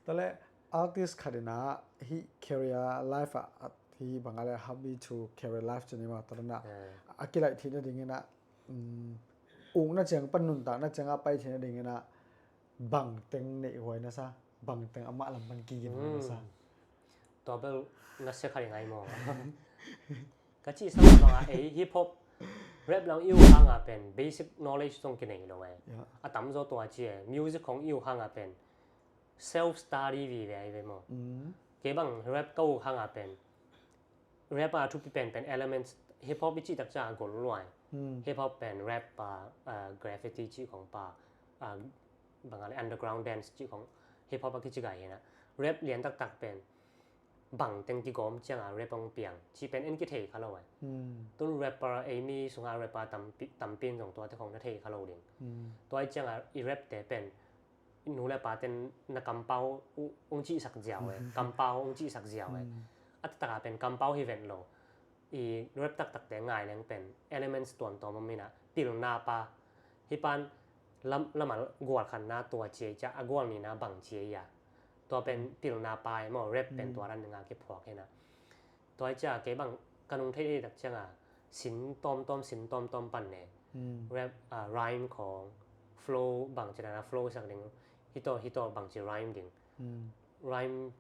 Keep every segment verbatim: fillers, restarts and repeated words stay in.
Tua le artist khat in ah hih career life ah, hih bang a le hobby to career life ci ni maw, tua dan ah a kilaih theih nading in ah, um, ukna ciang pan nuntakna ciang a pai theih nading in ah bangteng neih huai na sa, bangteng amah lam pan kigin huai na sa. Tua bel nasia khat i ngai maw? Ka cih sa bang a ei hip hop, rap lang i uh hang a pen basic knowledge zong kinei lo e. A tamzaw tua ci e, music khong i uh hang a pen self study vive ai ve maw? Kei bang rap ka uh hang a pen rap a thupi pen pen elements, hip hop i cih tak ciang a gol luai. Hip hop pen rap a, a graffiti cih khong pa, a bang a le underground dance cih khong hip hop a kici gai hi na. Rap lian taktak pen bangteng kigawm ciang a rap hong piang cih pen en kithei kha lo ai. Tun rapper, ei mi sung a rapper tampi, tampi in zong tuate khong na thei kha lo ding. Tua i ciang a i rap te pen nu le pa ten na kampau ung, ung cihsak ziau e, kampau ung cihsak ziau e. A taktak a pen kampau hi ven lo. I rap taktak te ngai leng pen elements tuamtuam om in ah, pilna pa. Hih pan lam, lamal gual khatna tua ci ei ciah, a gual nihna bang ci ei a. Tua pen pilna pa e maw, rap pen tua dan ding a kiphuak hi na. Tua i ciah kei bang ka nung theih theih tak ciang a sin tawmtawm, sin tawmtawm pan ne. Rap, a, rhyme khong, flow bang ci dan a flow sak ding, hih tawh, hih tawh bang ci rhyme ding. Rhyme,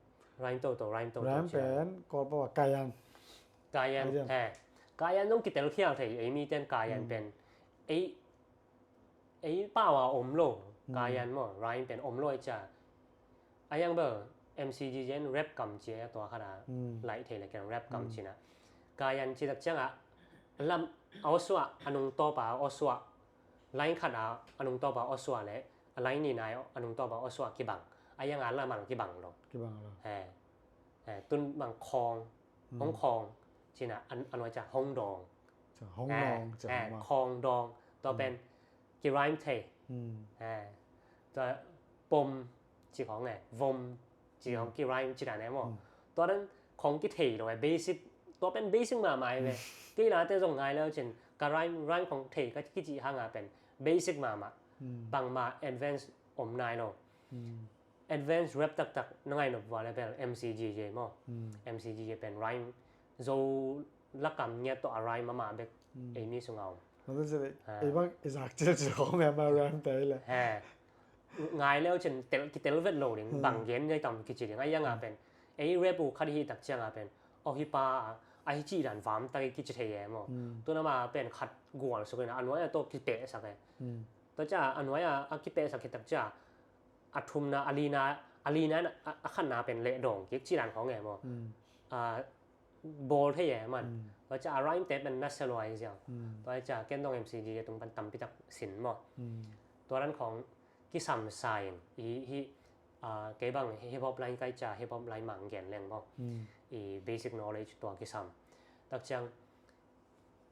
rhyme toto, rhyme toto ci dan. Rhyme pen Kawl pau a kayan. Kayan, kayan. He. Kayan zong kitel khial thei, ei mi ten kayan pen. Ei, ei pau a om lo, kayan maw, rhyme pen om lo i ciah. A yang bel, M C G J in rap kam ci a tua khat a, laih thei le kiang rap kam ci na. Kayan ci tak ciang a, lam, a awsuah, a nungtawp a awsuah, line khat a, a nungtawp a awsuah le, a line nihna a nungtawp a awsuah kibang. A yang a lamal kibang lo. Kibang lo. He. He, tun bang khawng, hong khawng, ci na, a nuai ciah hong dawng. Hong dawng, khawng dawng. Tua pen, ki rhyme thei. Tua pom ci khong e, vom ci khong ki rhyme ci dan e maw. Tua dan khong kithei lo e, basic, tua pen basic mahmah e ve. Kei late zong ngai leu cin, ka rhyme, rhyme khong thei ka kici hang a pen basic mahmah. Bangmah advance om nai lo. Advance rap taktak na ngaih nop vua le bel M C G J maw. M C G J pen rhyme zo lakam ngiat tawh a rhyme amah bek ei mi sungah om. Ei bang i zak cil cil khawng mah rhyme te le. He. Ngai leu cin tel, kitel vet lo ding, bang gen ngai tam kici ding. A yang a pen ei rap uh khat hi tak ciang a pen, aw hi pa a, a hi ci dan vam tak i kici thei e maw. Tun ama pen khat gual suk in a nuai a tawh kipehsak e. Tua ciah a nuai a, a kipehsak hi tak ciah a thumna, a lina, a lina in a, a khatna pen leh dawng kik ci dan khawng e maw. A, bawl thei e man. Tua ciah a rhyme te pen nasia luai ziau. Tua ciah ken dong M C G a tung pan tampi tak sin maw. Tua dan khawng kisam sa in, i hi, a, kei bang hip hop line kai ciah hip hop line mang gen leng maw. I basic knowledge tua kisam. Tak ciang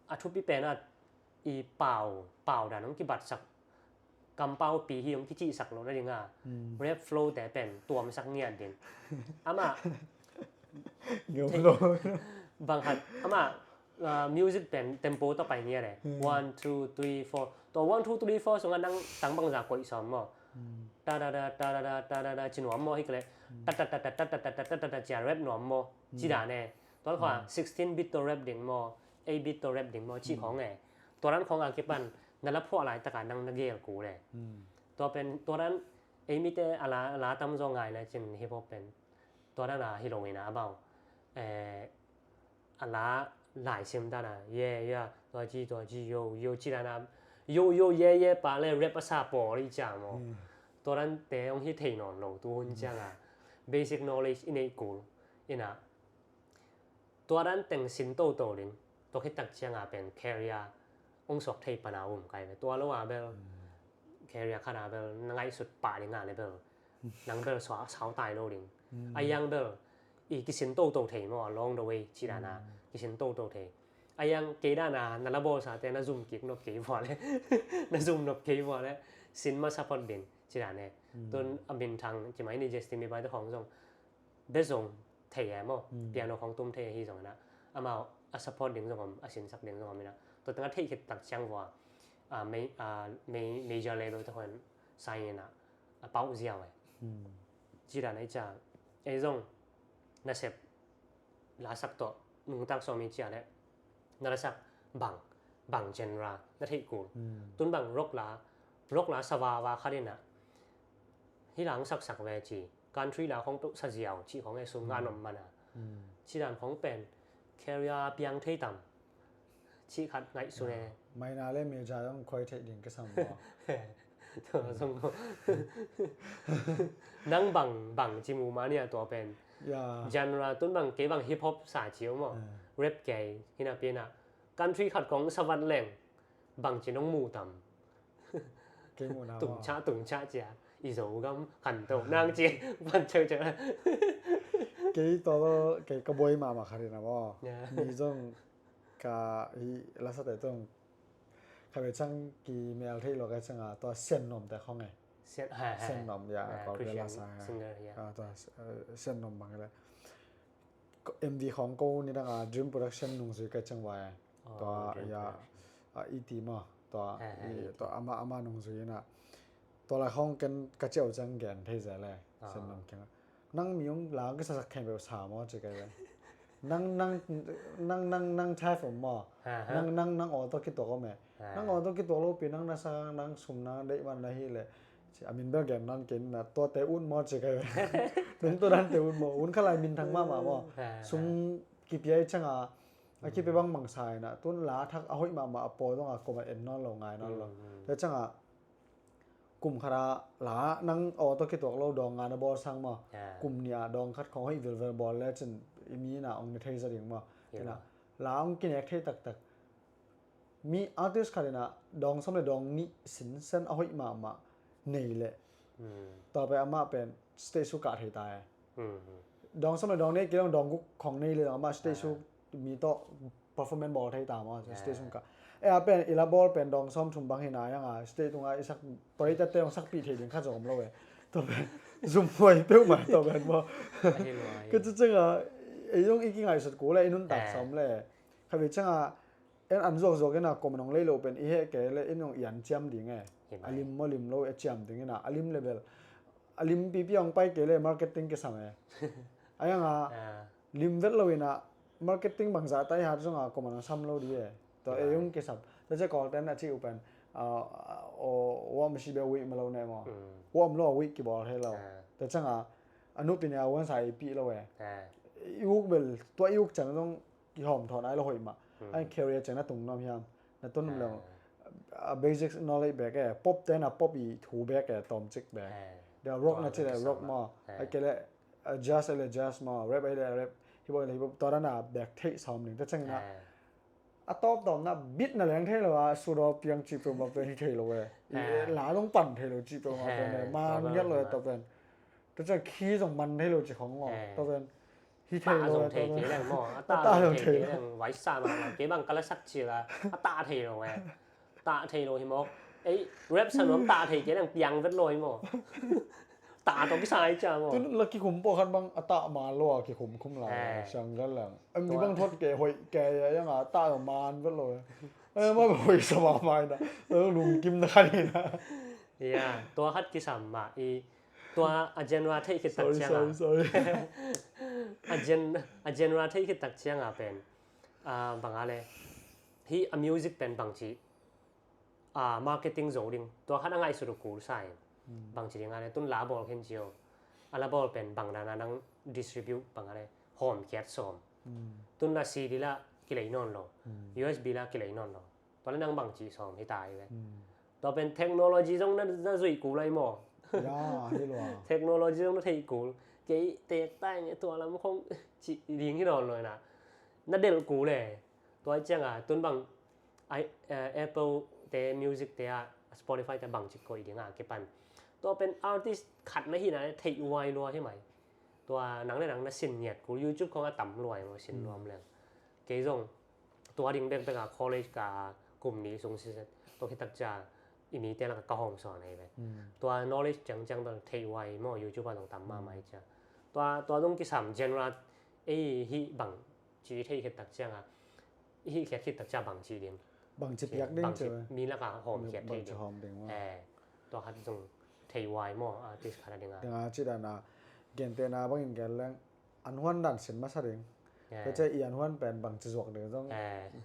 a thupi pen a i pau, pau dan hong kibatsak, kampau pi hi hong kicihsak loh nading a, rap flow te pen tuamsak ngiat ding. Amah bang khat, amah, a, music pen tempo tawh pai ngiat e. One, two, three, four. Tua one, two, three, four sungah nang tang bangza koih sawm maw. Ta da da, ta da da, ta da da ci nuam maw, hi kele. Ta ta ta ta ta ta ta ta ta ta cia rap nuam maw. Ci dan e. Tua khua sixteen beat tawh rap ding maw, eight beat tawh rap ding maw, cih khawng e. Tua dan khawng a kipan na la phuah laitaka nang na gel kul e. Tua pen, tua dan ei mite a la, a la tamzaw ngai le cin hip hop pen tua dan a hi lo ina a bau. Eh, a la lai sim dan a, ye, ya, tua ci, tua ci, yo, yo, ci dan a, yo, yo, ye, ye, pa le rap a sa pawl i ciang maw. Tua dan te hong hi thei nawn lo tu hun ciang a. Basic knowledge i neih kul ina. Tua dan teng sin toto ding, tua khit tak ciang a pen career hong suak thei pan a um kai ve. Tua lo a bel career khat a bel na ngaihsut pah ding a le bel nang bel suak sau tai lo ding. A yang bel i kisin toto thei maw, along the way ci dan a kisin toto thei. A yang kei dan a na la bawlsa te na zum kik nop kei vua le na zum nop kei vua le sin masa phot ding ci dan e. Tun a min thang ci mai ni Justin Bieber te khawng zong best zong thei e maw, piano khawng tum thei hi zong ina. Amau a support ding zong om, a sinsak ding zong om ina. Tua teng a theih khit tak ciang vua, a, ma-, a, ma-, major label te khawng sign ina, a pauh ziau e. Ci dan a i cia, ei zong nasep lasak tawh nungtak sawm i cia leh na lasak bang, bang genre na theih kul. Tun bang rock la, rock la sa vava khat in ah hih la hong saksak ve ci, country la khong peuh sa ziau cih khong e sum nga nom man a. Ci dan khong pen career piang thei tam cih khat ngaihsun e. Minor le major zong khoi theih ding kisam maw? Tua zong nang bang, bang ci mu ma nia tua pen. Genre tun bang kei bang hip hop sa ci uh maw? Rap kei hina pina country khat kong sa vat leng bang ci nong mu tam. Kei mu na maw? Tungcha tungcha cia i Zogam kan to nang ci van ceu ceu. Kei to kei ka buai mahmah khat in a maw? Mi zong ka hi lasate tong khabe chang ki mel thei lo ka chang a tua Sian Nom te khong e. Sian Nom ya, Kawlgam lasa. Tua Sian Nom bang le M V khong ko ni dang a Dream Production nungzui ka chang vai. Tua ya, a iti maw, tua tua ama ama nungzui na. Tua lai khong ken ka ciau chang gen thei zia le. Sian Nom keng nang mi ung la ka sasak khen beu sa maw ci ka ve. Nang nang nang nang nang type of maw? Nang nang nang auto kituak om e. Nang auto kituak lo pi nang na sa nang sum na dei man na hi le. A min bel gen nan ken na tuate ut maw ci ka ve. Nang tua dante ut maw? Un khalai min thang mahmah maw? Sum kipia i chang a a kipia bang bang sa i na tun la thak a hoih mahmah a pawl dong a koma en nawn lo ngai nawn lo. Te chang a kum khat a la nang auto kituak lo dawng nga na bawl sang maw? Kum nih a dawng khat khong hoih vilvel bawl le cin i mi na ong na thei za ding maw? Ina la ong kinek thei taktak. Mi artist khat ina dawng sawm le dawng nih sinsen a hoih mahmah nei le tua pe amah pen stage show kah thei ta e. Dawng sawm le dawng nih kei dawng dawng guk khong nei le dawng amah stage show mi tawh performance bawl thei ta maw? Stage show kah. E a pen i la bawl pen dawng sawm thum bang hi na yang a stage tunga i sak pari tate dawng sakpih thei ding kha zong om lo e. Tua pen zum huai peuh mai tua pen maw? Ka ci ceng a ei dong i kingaihsut kul le i nuntak sawm le khabe ceng a en an zuak zuak ina kom nong lei lo pen i heh kei le in nong i an ciam ding e. A lim maw lim lo e ciam ding ina a lim le bel a lim pipi ong pai kei le marketing kisam e. A yang a lim vet lo ina marketing bangzah tai hat zong a kom nong sam lo di e. Tua e ung kisam ta cia Kawlten a ci upen a wa masi bel wih ma lo ne maw? Wa om lo a wih kibawl thei lo. Ta cang a a nupi ne a wan sa i pih lo e. I uk bel tua i uk cang zong kihawm thawn ai lo hoih mah. Ai career ciang na tung nuam hiam? Na tun nuam lo a basic knowledge bek e, pop te na pop i thu bek e, tawmcik bek. Dia rock na ci le rock maw, ai kei le jazz ai le jazz maw, rap ai le rap, hip hop ai le hip hop, tua dan a bek theih sawm ning ta ciang na a tawp tawm na beat na leng thei lo a, sudaw piang ci peuhmah pen hi thei lo e. La dong pan thei lo ci peuhmah pen e, man ngiat lo e tua pen. Tua ciang khi zong man thei lo ci khong maw, tua pen hi thei lo e, tua pen. A ta zong thei kei leng maw, a ta zong thei kei leng, vaisa mah kei bang ka la sak ci la a ta thei lo e. Ta thei lo hi maw. Ei rap sa nuam ta thei kei leng piang vet lo hi maw. Ta tawh kisa hi cia maw. Tun la kikhum pawh khan bang a ta man lo a kikhum khum lai siang gal leng. Em ni bang thot kei hoih kei a yang a ta man vet lo e. Em a hoih sa mah mai na. Lungkim na khan hi na. Ya, tua khat kisam mah i tua a genre theih khit tak ciang a. A gen a genre theih khit tak ciang a pen bang a le hi a music pen bang ci a marketing zo ding tua khat a ngaihsut uh kul sa in. Bang ci ding a le tun la bawl khen cio. A la bawl pen bang dan a nang distribute bang a le hawm khiat sawm. Tun la C D la kilei nawn lo. U S B la kilei nawn lo. Tua le nang bang ci sawm hi ta i ve. Tua pen technology zong na zuih kul lai maw. Technology zong na theih kul. Kei tek ta ing e tua lam khong ci ding hi nawn lo na. Na delh kul e. Tua ciang a tun bang Apple te music te a Spotify te bang ci koih ding a kipan. Tua pen artist khat na hi na theih uai lua hi mai. Tua nang le nang na sin ngiat kul YouTube khong a tam luai maw sin nuam leng. Kei zong tua ding bekbek a college ka kum ni sung siset tua khit tak cia i mite lak a ka hawm sawn ahi ve. Tua knowledge ciangciang bel theih uai maw YouTube a zong tam mahmah hi cia. Tua tua zong kisam genre ei hih bang ci theih khit tak ciang a i hih khiat khit tak cia bang ci ding. Bang ci piak ding ci mi lak a hawm khiat theih ding. Tua khat zong theih uai maw artist khat a ding a. Ding a ci dan a gentehna bangin gel leng an huan dan sin masa ding. Tua ciang i an huan pen bangci zuak ding zong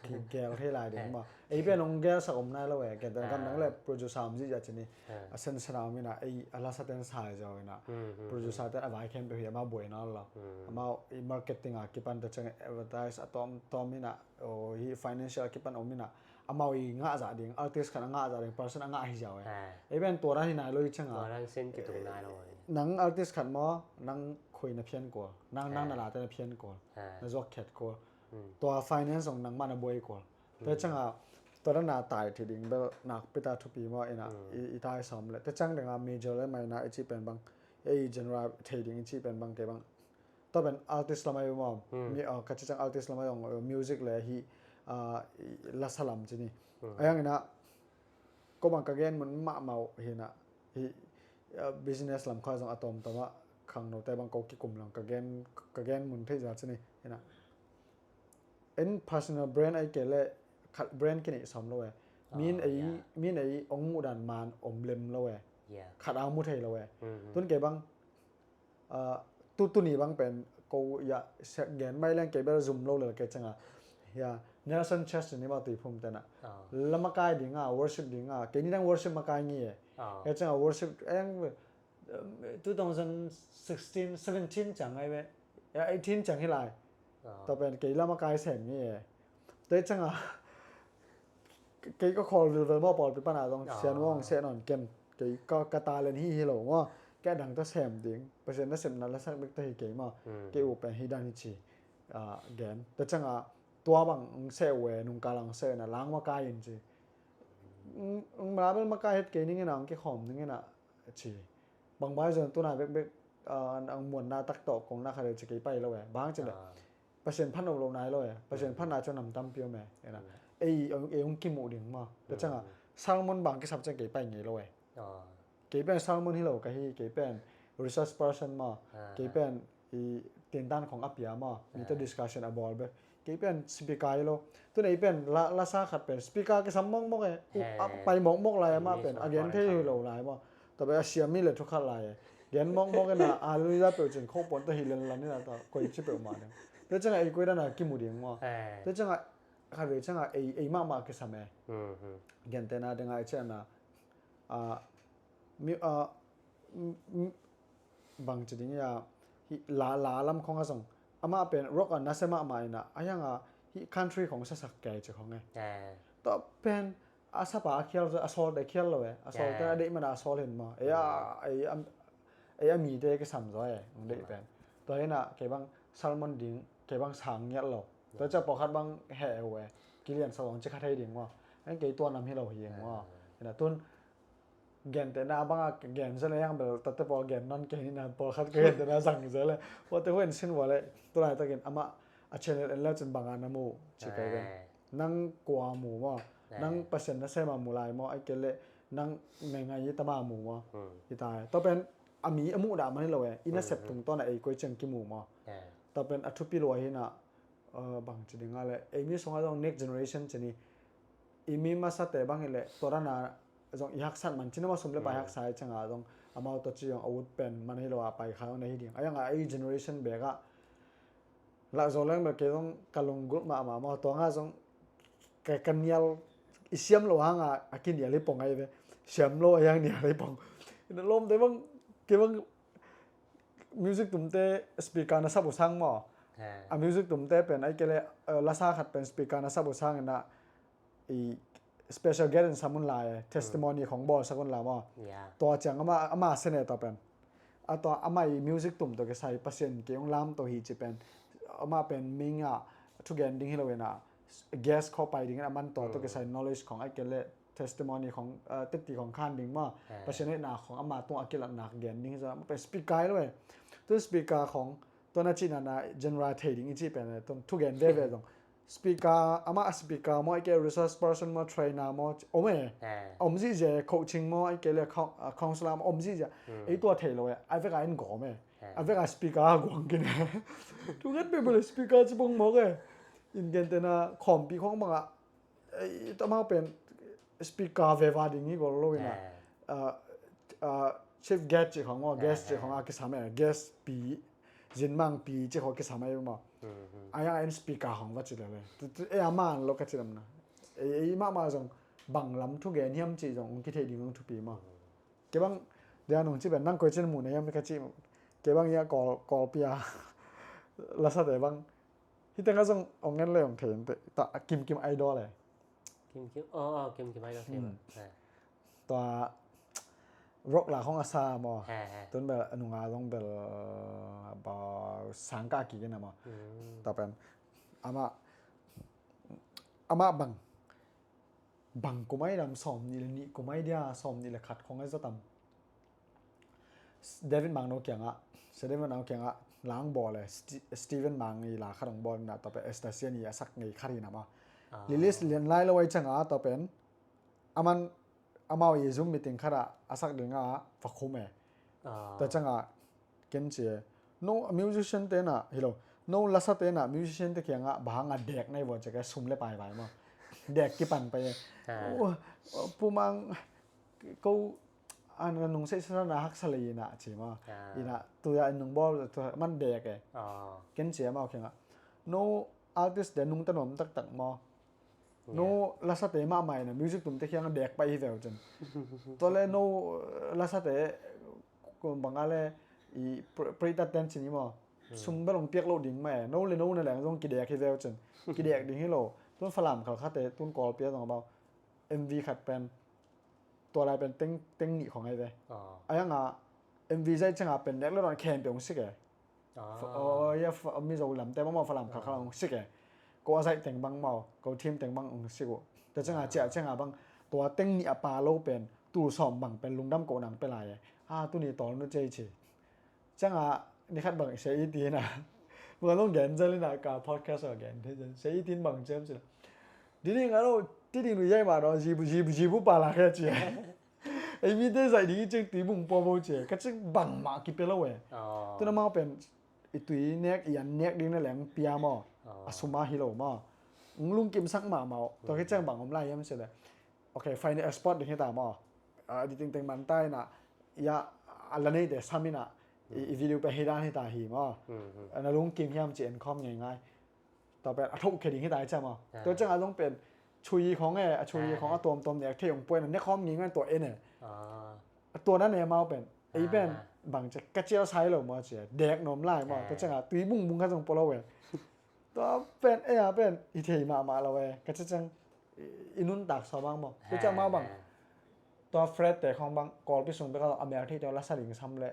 kigel thei lai ding maw. Ei pen hong gelsak om nai lo e, gentehna gam nang le producer om zihziah cin hi. A sensen a om inah ei a lasaten sai zaw inah producer ten a vai khempeuh hi amau buaina lo. Amau i marketing a kipan tua ciang advertise a tawmtawm inah hi financial a kipan om inah amau i ngahzah ding, artist khat a ngahzah ding, person a ngah hi ziau e. Ei pen tua dan hi nai lo hi cianga. Tua dan sin kitung nai lo hi. Nang artist khat maw, nang khui na phian kual, nang nang na late na phian kual, na zuak khiat kual. Tua finance zong nangmah na buai kual. Tua cianga tua dan a tai thei ding bel nakpi ta thupi maw inah i tai sawm le. Tua ciang ding a major le minor i cih pen bang, ei genre thei ding i cih pen bang kei bang. Tua pen artist lamah i maw. Ka cih ciang artist lamah i ong music le hi lasa lam cin hi. A yang inah ko bang ka gen mun mahmah uh hi inah hi business lam kha zong a tawmtawm ah khangnote bang ko kikum lang ka gen, ka gen mun theih zah cin hi inah. En personal brand ai kei le khat brand kineih sawm lo e. Min ei, min ei ong muh dan man om lem lo e. Khat a mu thei lo e. Tun kei bang tu tuni bang pen ko ya gen mai leng kei bel zum lo le kei cianga. Ya Nelson Church ni ma tui phum tena. Lamakai dinga, worship dinga, kei ni dang worship makai ngi e. Kei cianga worship eng two thousand sixteen, seventeen ciang ai ve. Ya eighteen ciang hi lai. Tua pen kei lamakai sem ngi e. Tua cianga kei ka khawl vilvel maw pawlpi pana zong sian wang seh nawn ken. Kei ka, ka talent hi hi lo maw. Kei a dang ta sem ding. Pasian nasepna lasak bek ta hi kei maw. Kei u pen hi dan hi ci. Gen. Tua cianga tua bang ong seh uh e, nungkal ang seh na lang makai in ci. Ong mala bel makai het kei ning ina ong kikhawm ning ina ci. Bangbai zon tuna bekbek ang muanna tak tawh kong na kha deuh ci kei pai lo e. Bang ci le. Pasian phan om lo nai lo e. Pasian phan na cun nam tampi om e. Ei, ei ong kimuh ding maw. Tua cianga sermon bang kisap ciang kei pai ngei lo e. Kei pen sermon hi lo ka hi, kei pen resource person maw. Kei pen i tintan khong a pia maw. Mite discussion a bawl bek. Kei pen speaker hi lo. Tun ei pen la, lasa khat pen speaker kisam mawkmawk e. Pai mawkmawk lai amah pen a gen thei hi lo lai maw. Tua pen a siam mi le thu khat lai e. Gen mawkmawk e na a lui la peuh cin kho puan ta hi len lan ina ta koi ci peuh mah ding. Tua cianga ei koi dana kimu ding maw. Tua cianga khat vei cianga ei, ei mahmah kisam e. Gentehna dinga i ciana bangci ding ia hi la, la lam khong a zong amah pen rock a nasia mahmah ina a hianga hi country khong sasak kei ci khong e. Tua pen a sapa a khial zaw, a sawlte khial lo e. A sawlte a deih mana a sawl hin maw. Ei a, ei a, ei a mite kisam zaw e ong deih pen. Tua hina kei bang sermon ding kei bang sang ngiat lo. Tua cia pawlkhat bang heh uh e. Kilian sa zong ci kha thei ding maw. An kei tua nam hi lo hi eng maw. Hina tun gentehna banga gen zel e hiang bel tate pawl gen non kei nina pawlkhat ka gentehna zang zel e. Huate huan sin vua le tu laitakin amah a channel en le cin banga na mu ci kai ve. Nang kua mu maw. Nang Pasian nasema mu lai maw ai kei le nang mengai i tama mu maw. Hi ta e. Tua pen a mi a muh dah man hi lo e. I nasep tungtawna ei koi ciang kimu maw. Tua pen a thupi lua hina bangci dinga le ei mi sunga zong next generation ci ni. I mi masate bang hi le tua dana zong i haksat man cina ma sum le pai haksa i cianga zong amau tua ci zong a ut pen man hi lo a pai kha zong na hi ding a yanga ei generation beka. Lah zo leng bel kei zong ka lunggulh mahmah maw tua nga zong ka, ka nial i siam lo hanga a kinial hi pong ai ve. Siam lo a yang nial hi pong. Ina lawmte bang kei bang music tumte speaker na sap uh sang maw. A music tumte pen ai kei le lasa khat pen speaker na sap uh sang ina i special guest in samun lai e, testimony khong bawl sakun lai maw. Tua ciang ama, ama sene tua pen a tua ama i music tum tua kisai Pasian kei ong lam tua hi ci pen ama pen minga thugen ding hi lo ina guest kho pai ding in aman tua tua kisai knowledge khong ai kei le testimony khong teti khong khan ding maw. Pasian ina khong ama tung a kilat nak gen ding hi zaw ama pen speaker hi lo e. Tu speaker khong tua na cina na genre thei ding i ci pen tun thugen veve zong speaker amah a speaker maw i ke resource person maw trainer maw om e. Om zihzia coaching maw i ke le counselor maw om zihzia. Ei tua thei lo e a veka in gawm e. A veka speaker a guang kin e. Thunget pe bule speaker ci bong mawk e. In gentena khawmpi khong banga ei tamau pen speaker veva ding hi gol lo ina. Chief guest cih khong maw, guest cih khong a kisam e, guest pi, zinmang pi cih khong kisam e maw. A yang en speaker khong va ci lele. Tu tu e a man lo ka ci lam na. Ei ei mahmah zong bang lam thu gen hiam cih zong ong kithei ding ong thupi maw. Kei bang dia nong ci ben nang koi cin mu na hiam ka ci. Kei bang ia Kawl Kawl pia lasate bang. Hi teng a zong ong en le ong thei ente ta Kim Kim Idol e. Kim Kim, oh, oh, Kim Kim Idol fame. Tua rock la khong a sa maw. Tun bel a nunga zong bel ba sang ka ki kena maw. Tua pen ama ama bang bang kumai dam sawm nih le nih kumai dia sawm nih le khat khong ai zaw tam. David Mangno kiangah, Sir David Mangno kiangah lang bawl le Steven Mang i la khat hong bawl na tua pen Estasian i a sak ngei khat hi na maw. Lilis lian lai lo ai changa tua pen aman amau i Zoom meeting khat ah a sak dinga va khum e. Tua changa ken ci e. No musician te na hi lo. No lasa te na musician te kiangah bahanga dek nai vua cek e sum le pai vai maw. Dek kipan pai e. Pumang ko an ka nung sei sana haksa le ina ci maw. Ina tuya in nung bawl tu man dek e. Ken ci amau kiangah no artist de nung ta nuam taktak maw. No lasate mahmah ina music tumte khiang dek pah hi veu cin. Tua le no lasate banga le i prita ten cin i maw. Sum bel ong piak lo ding mah e no le no na leng zong kidek hi veu cin. Kidek ding hi lo tun Falam khalkhate tun Kawlpi a zong a bau M V khat pen tua lai pen teng teng nih khong ai ve. A yanga M V zai canga pen dek le don khem pe ong sik e. Ia Mizo lamte bang maw Falam khalkhal ong sik e. Ko a zaih teng bang maw ko thim teng bang ong sik uh. Tua canga ciah canga bang tua teng nih a pa lo pen tul sawm bang pen lungdam ko nang pe lai e. A tuni tawl nu cei ci. Canga ni khat bang se i tina. Bang long gen zalina ka podcast a gen thei zan se i tin bang ciam cila. Diding a lo tiding lu yai ma do jibu jibu jibu pa la khe ci. Ei mite zaih ding i cing tui bung pua bo ci ka cing bangmah kipia lo e. Tuna mau pen i tui nek i an nek ding na leng pia maw. A suma hi lo maw. Ng lungkim sak mahmah uh tua kiciang bang om lai hiam cile. Ok fine export ding hita maw. Editing teng man ta ina ia a la neite sam ina i video pe hi dan hita hi maw. Na lungkim hiam ci en khawm ngei ngai. Tua pen a thoh khe ding hita i ciam a tua ciang a zong pen chui khong e a chui khong a tuamtuam nek thei ong puai na nek khawm nging an tua en e. A tua na ne mau pen ei pen bang cia ka cial sai lo maw cia dek nuam lai maw tua ciang a tui bungbung kha zong pua lo e. Tua pen ei a pen i thei mahmah lo e ka cia ciang i nuntak sawm ang maw tua ciang mau bang. Tua Fred te khawng bang Kawlpi sung bek a mel thei tua lasa ding sam le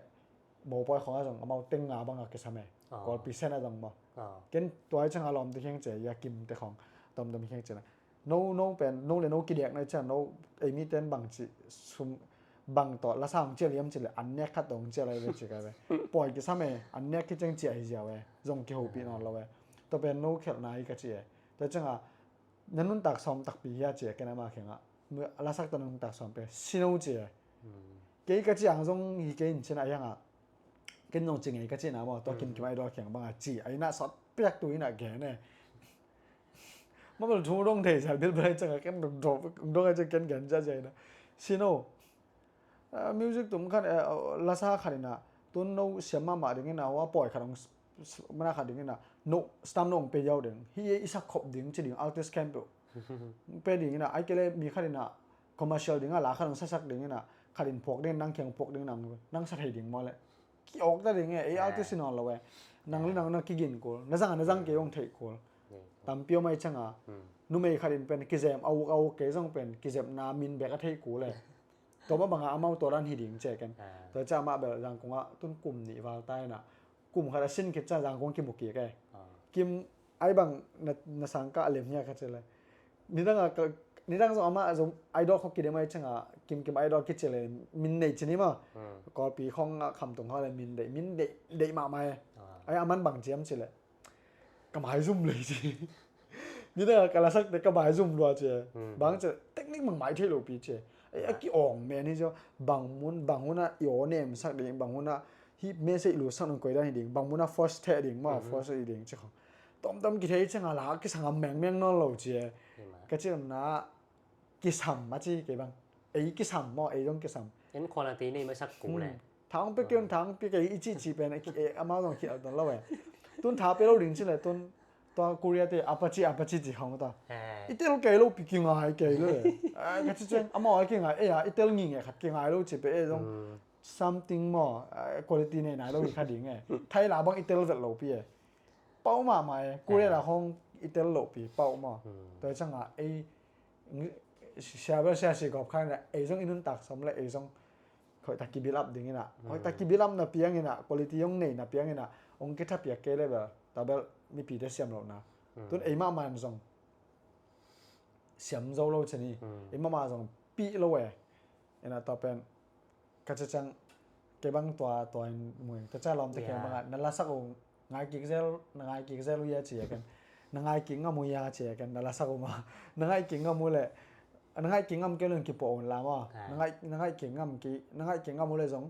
mopawi khawng a zong amau teng nga bang a kisam e. Kawlpi sen a zong maw. Ken tua i ciang a lawm te khiang cia ia kim te khawng tomtom khiang cia na. No no pen no le no kidiak na i ciang no ei mi ten bang ci sum bang tawh lasa hong cia liam ci le an nek khat tawh hong cia lai ve ci kai ve. Pawi kisam e an nek ki ciang cia hi ziau e zong kihopih nawn lo e. Tua pen no khelhna hi ka ci e. Tua ciang a na nuntak sawm takpi hia cia ken ama khiangah a lasak ta nuntak sawm pe sino cia. Kei ka ciang zong hi kei in cina a hiangah ken zong ci ngei ka cina maw tua kim kim a i dawr khiang banga ci a ina sawt piak tu ina gen e. Mabal thu dong thei sal bilbal canga ken dong a cia ken gen cia cia ina sino. Music tum khat lasa khat ina tun no siam mahmah ding ina hua pawi khat hong mana khat ding ina no stam no hong pe yau ding hi i sak khop ding ci ding artist camp peuh pe ding ina ai kele mi khat ina commercial ding a la khat hong sasak ding ina khat in phuak ding nang khiang phuak ding nang nang sa thei ding maw le ki awk ta ding e ei artist in on lo e nang le nang na kigin kul na zang na zang ke hong thei kul tampi om ai canga numei khat in pen kizem a uk a uk ke zong pen kizem na min bek a thei kul e. Tua mah bangah amau tua dan hi ding cek en. Tua ca mah bel Zangkong ah tun kum nih val ta inah kum khat a sin khit ca Zangkong kimu kik e. Kim ai bang na sangkah a lem hia kha cele. Nidang a nidang zong amah zong idol kho kidem ai canga kim kim idol kici le min nei cini ma. Kawlpi khong a khamtung kho le min deih min deih deih mahmah e. Ai aman bang ciam cile. Ka maizum lei ci. Nidang a ka lasakte ka maizum lua ci. Bang ci technique mang mai thei lo pi ci. Ai a ki awng men hi ci. Bang mun bang hun a i aw nemsak ding bang hun a hi message lusak nung koi dan hi ding bang mun a force theh ding ma force hi ding ci khong. Tomtom kithei ci nga la kisang a mengmeng nawn lo ci. Ka ci na kisam a ci kei bang. Ei kisam maw ei dong kisam. en quality nei masak kul le. Tha hong pia kei un, tha hong pia kei i cih cih pen, eh, amau zong khial tuan lo e. Tun tha pia lo ding ci le tun tua Korea te Apache, Apache ci khong ta. Eh. I tel kei lo pi kingai kei lo e. Ah, ka ci ciang amau a kingai e a, i tel ngi nge khat kingai lo ci pe e zong something maw, ah, quality nei nai lo i kha ding e. Thai la bang i tel vet lo pi e. Pau mahmah e, Korea la khong i tel lo pi pau maw. Tua i ciang a ei sia bel sia si gawp khan ei zong i nuntak som le ei zong hoih tak ki build up ding ina, hoih tak ki build up na piang ina, quality hong nei na piang ina, hong kitha piak kei le bel ta bel mipite siam lo na. Tun ei mahmah in zong siam zo lo ci ni. Ei mahmah zong pih lo e. Ina tua pen ka ci ciang kei bang tua, tua in mui ka ci a lawmte kiang bang a na lasak uh ngai kik zel, na ngai kik zel uh ia ci a ken, na ngai kik ngam uh ia ci a ken, na lasak uh ma na ngai kik ngam uh le, na ngai kik ngam kei lun kipuah un la maw. Na ngai, na ngai kik ngam ki, na ngai kik ngam uh le zong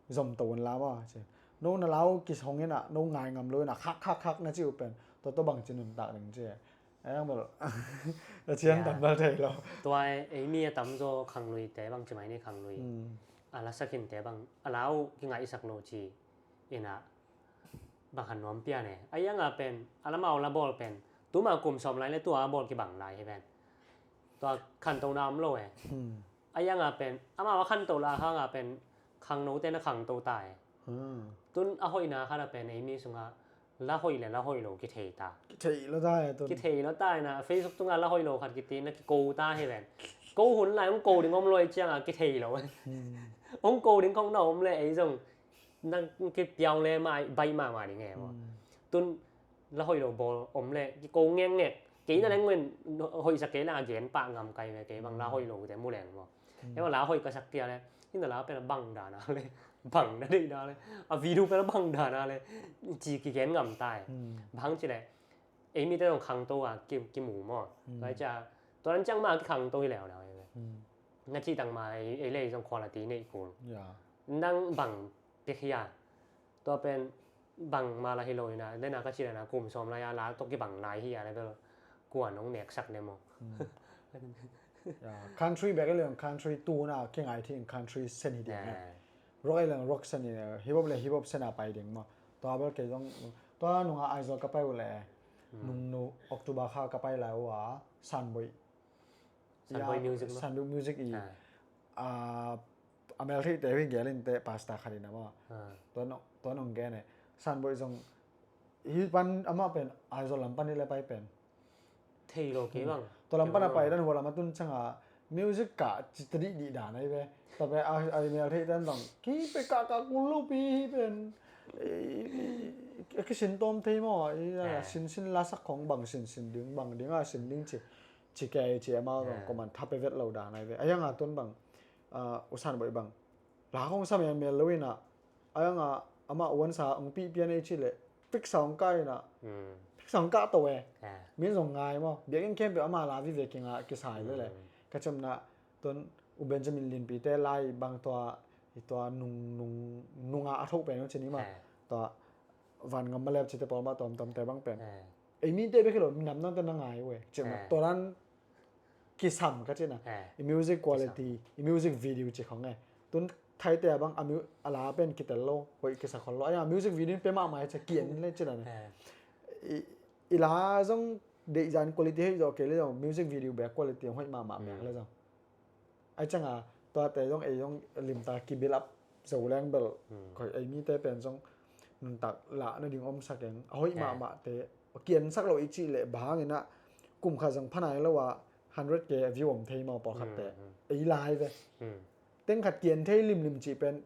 zom to un la maw ci. No na lau kis hong ina, no ngai ngam lo ina, khak khak khak na ci uh pen tua, tua bang ci nuntak ding ci. Ayang bel a cian tam bel thei lo. Tua ei mi a tam zaw khangluite bang ci mai ni, khanglui a la sakhinte bang a lau kingaihsak lo ci ina bang han nuam pian e. A ianga pen a lamau la bawl pen tuma kum sawm lai le tua a bawl kibang lai hi pen tua khanto na om lo e. A ianga pen amau a khanto la hanga pen khangnote na khangto ta e. Tun a hoihna khat a pen ei mi sunga la hoih le la hoih lo kithei ta. Kithei lo ta e tun. Kithei lo ta ina Facebook tunga la hoih lo khat kiti na kiko ta hi pen. Ko hun lai hong ko ding om lo i cianga kithei lo. Hong ko ding khong na om le ei zong na kipiau le mai bai mahmah ding e maw. Tun la hoih lo bawl om le kiko ngekngek. Kei na leng wen hoihsak kei la a gen pah ngam kai ve kei bang la hoih lo te mu leng maw. Ema la hoih ka sak kia le ina la pen a bang dana le bang na deih da le a video pen a bang dana le ci kigen ngam ta e. Bang ci le ei mite zong khangto a ki, kimu maw. Tua i cia tua nan ciang ma kikhangto hi leuleu e. Na cih tang ma ei, ei le ei zong quality neih kul. Nang bang piak hi a. Tua pen bangmah la hi lo ina, dena ka cih lena kum sawm lai a la tawh kibang lai hi a le bel kuan hong neksak ne maw. Country bek i leng country tuna kingai thei in country sen hi ding. Rock i leng rock sen hi, hip hop le hip hop sen a pai ding maw. Tua bel kei zong tua nunga Aizawl ka pai uh le nungnu October kha ka pai lai uh a Sanboih Sanboih music maw? Sanboih music i a, a meltheihte hi gelin te pasta khat in a maw. Tua nong, tua nong gen e. Sanboih zong hi pan amah pen Aizawl lam pan hi le pai pen. Thei lo kei bang. Tua lam pan a pai dan hua lam a tun cianga music ka ci ta dihdih dan ahi ve. Tua pen a, a meltheih dan zong ki pe ka ka kul lo pi hi pen. A kisin tawm thei maw, a sin sin lasak khong bang sin sin ding bang ding a sin ding ci. Ci kei ci amau zong koman tha pe vet lo dan ahi ve. A ianga tun bang, uh, U Sanboih bang la khong sa mian mial lo ina, a ianga amah uansa ong pih pian ei ci le piksa ong kah ina, piksa ong kah to e. Min zong ngai maw, biakinn khempeuh ama la vive kinga kisai le le. Ka cemna tun U Benjamin Linpite lai bang tua, i tua nung, nung, nunga a thoh pen ong ci ni maw. Tua Van Ngam Malep cite pawl mah tawmtawmte bang pen ei mite bek hi lo, minam nangte na ngai uh e. Cimah toran kisam ka cina. I music quality, i music video ci khong e. Tun Thaite a bang a la pen kitel lo, hoih kisa khol lo. Aia music video in pe mahmah e, cia kian le cina ne. I la zong deih zan quality hoih zawh kei le zong music video bek quality hoih mahmah bek le zong. Ai cianga tuate zong ei zong limta ki build up zo leng bel khoi ei mite pen zong nuntak lah nading om sak eng. A hoih mahmahte kiansak lo i cih leh bang inah kum khat zong phanai lo ah hundred K view om thei maw pawlkhatte. Ei lai ve. Teng khat kian thei limlim cih pen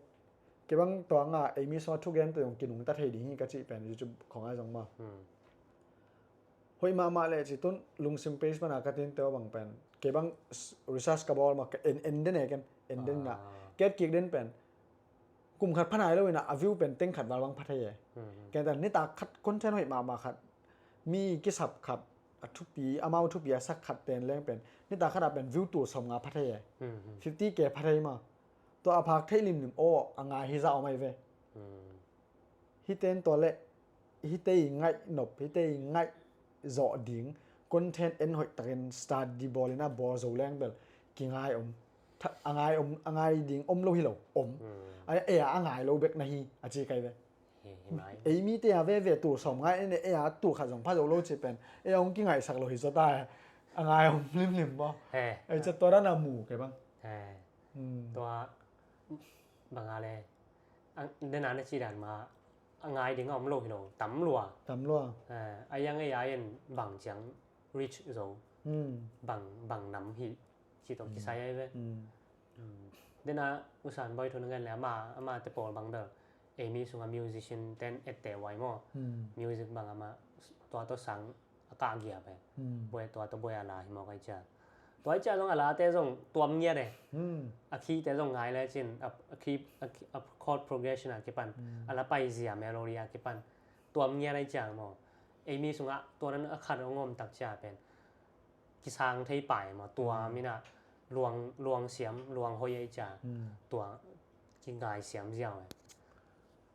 kei bang tuanga ei mi sua thugente zong kinungta thei ding hi ka cih pen YouTube khong ai zong maw. Hoih mahmah leh ci tun lungsim page pana ka tinte uh bang pen kei bang research ka bawl mah ka en, en den e ken, en den na ket kik den pen kum khat phanai lo inah a view pen teng khat val bang pha thei e. Ken tan nitak khat content hoih mahmah khat mi kisap khat a thupi, amau thupi a sak khat ten leng pen nitak khat ah pen view tul sawm nga pha thei e. Fifty K pha thei mah. Tua a phak theih limlim aw a ngai hi zah om ai ve. Hiten tua leh hite i ngaih nop, hite i ngaih zawh ding content en hoih takin study bawl inah bawl zo leng bel kingai om. Tha-, a ngai om, a ngai ding om lo hi lo, om. Hmm. A, e a, a ngai lo bek na hi, a ci kai ve. Hi, hi mai. Ei mite a veve tul sawm ngai en e a, tul khat zong pha zo lo ci pen. E a hong kingaihsak lo hi zaw ta e. A ngai om limlim maw. He. Ei ca tua dan a mu kei bang. He. Hmm. Tua bang a le. Ang, den a na ci dan ma. A ngai ding a om lo hi lo. Tam lua. Tam lua. He. A yang ei a en bang ciang reach zo. Hmm. Bang, bang nam hi. Ci tawh kisai ai ve. Hmm. Hmm. Den a usan boi thu na ngen le ama, ama te pawl bang bel. Ei mi sunga musician ten ette wai maw. Hmm. Music bang ama tua tawh sang a kah gia ve. Hmm. Boi tua tawh boi a la hi maw kai cia. Tua i cia zong a la te zong tuam ngiat e. Hmm. A key te zong ngai le cin, a, a key, a key, a chord progression a kipan. Hmm. A la pai zia melody a kipan. Tuam ngiat ai cia maw. Ei mi sunga tua dan a khat a ngawm tak cia pen. Kisang thei pai maw, tua mina luang, luang siam, luang hoi ai cia, tua kingai siam ziau ai.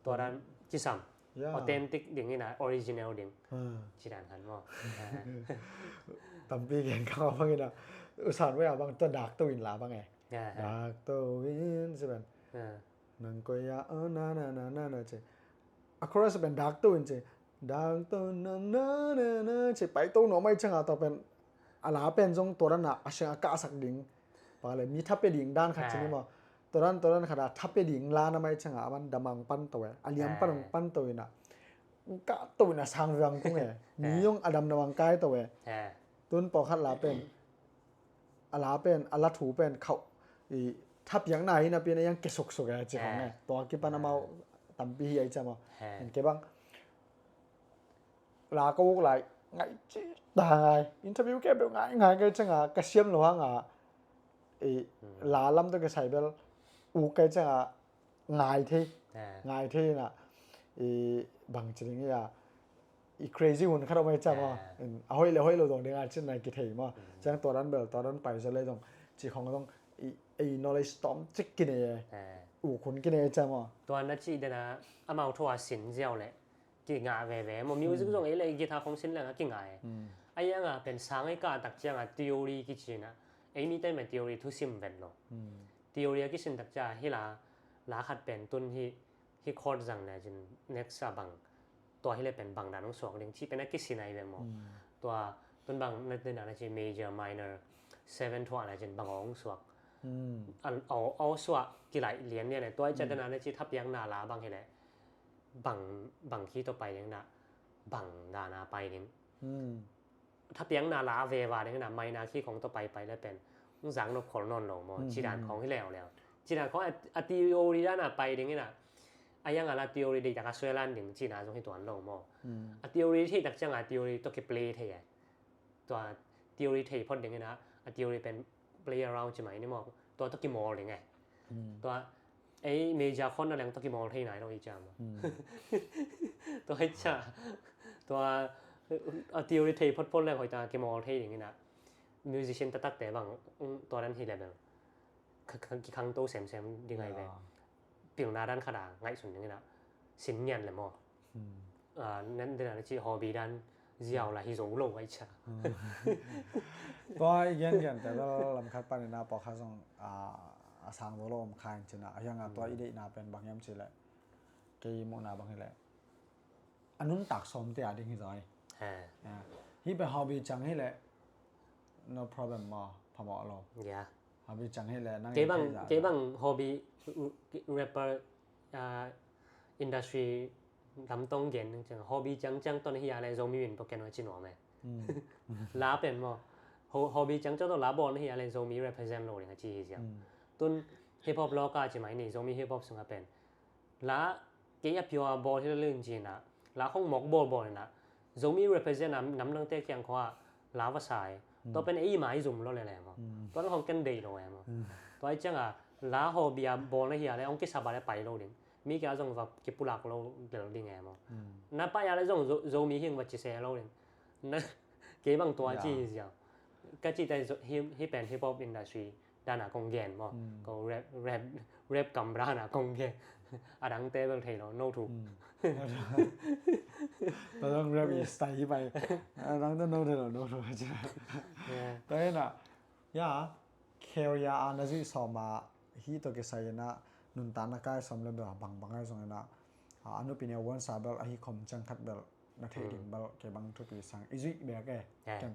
Tua dan kisam, authentic ding ina, original ding. Ci dan khan maw. Tampi gen kha bang ina, usan wea bang tua dak to in la bang e. Dak to in si ban. Nang koya, oh, na, na, na, na, na, ci. A chorus pen dak to in ci. Dak to na, na, na, na, ci. Pai to no mai cianga to pen. A la pen zong to dan a, a siang a kahsak ding. Pa le mi thape ding dan khat ci ni maw. To dan, to dan khat a thape ding la na mai cianga, a man damang pan to e. A liam pan ong pan to ina. Kah to ina sang vang kung e. Mi zong a dam na vang kai to e. Tun pawlkhat la pen. A la pen, a la thu pen khauh i thapiakna hi napi na iang kesuksuk e ci khong e. Tua kipan amau tampi hi ai ciam aw. En ke bang la ka uk lai ngai ci ta ngai. Interview ke beuh ngai ngai kai cianga ka siam lo hanga i la lam to ke sai bel uk kai cianga ngai thei. Ngai thei na i bang ci ding i a i crazy hun khat om ai ciam aw. A hoih le hoih lo dong ding a cin na kithei maw. Ciang tua dan bel tua dan pai zaw le dong ci khong dong i, i knowledge tom cik kinei e. Uk hun kinei ai ciam aw. Tua na ci dena amau thua sin ziau le kingah veve maw. Music zong ei le guitar khong sin leng a kingah e. A ianga pen sang ei kah tak cianga theory kicina ei mi ten me theory thusim ven lo. Theory a kisin tak cia hi la, la khat pen tun hi, hi chord zang le cin next a bang tua hi le pen bang dan hong suak ding ci pen a kisin ai ve maw. Tua tun bang na, na, na ci major minor seven thuah le cin bang hong suak. A, a, a suak kilaih lian lian e tua i cia na na ci thapiakna la bang hi le bang, bang khi to pai ding na bang dan a pai ding. Thapiakna la a veva ding na maina khi khong to pai pai le pen hong zak nop khol nawn lo maw. Ci dan khong hi leu leu ci dan khong a, a theory dan a pai ding ina a ianga la theory deih tak a suelan ding cina zong hi tuan lo maw. A theory thei tak cianga theory to kiplay thei e. Tua theory thei phot ding ina a theory pen play around ci mai ni maw. Tua to kimawl ding e. Tua ei major khon na leng to kimawl thei nai lo i ciam. Tua hi cia tua a theory thei phot phot leng hoih ta kimawl thei ding ina musician taktakte bang tua dan hi level kikhang to semsem ding ai ve. Pilna dan khat a ngaihsun ding ina sin ngian le maw. Nan dena na ci hobby dan ziau la hi zo lo ai cia. Tua i gen gen te bel lam khat pan ina pawlkhat zong a sang zo lo om kha in cina a hianga tua i deihna pen bang hiam ci le kei muhna bang hi le a nuntak sawmte a ding hi zong ai. Hi pen hobby ciang hi le no problem maw phamawh lo. Hobby ciang hi le nang kei bang, kei bang hobby rapper industry lam tong gen ciang hobby ciang ciang ton hi a le Zomi min poken wa ci nuam e. La pen maw hobby ciang ciang ton la bawl hi a le Zomi represent lo ding a ci hi ziang. Tun hip hop lo ka ci mai ni Zomi hip hop sunga pen la kei a pure bawl hi lo lin cina la khong mok bawl bawl ina Zomi represent a nam dangte kiang khua la va sai. Tua pen ei mai zum lo le le maw. Tua khong ken dei lo e maw. Tua i cianga la hobby a bawl na hi a le ong kisa ba le pai lo ding. Mi kia zong va kipulak lo del ding e maw. Na pai a le zong Zomi hing va ci se lo ding. Na kei bang tua ci hi ziang. Ka ci tai hi pen hip hop industry dana kong gen maw. Ko rap, rap, rap kam dana kong gen. A dang te bel thei lo no thu. Ta dang rap i style hi pai. A dang te no thei lo no thu. Ta na ya career a na zuih sawm a, hih tawh kisai in a nuntakna kai sawm le bel a bangbang ahi zongin a, a nupi nih a uansa bel ahi khawm ciang khat bel na theih ding bel kei bang thupi sang i zuih bek e.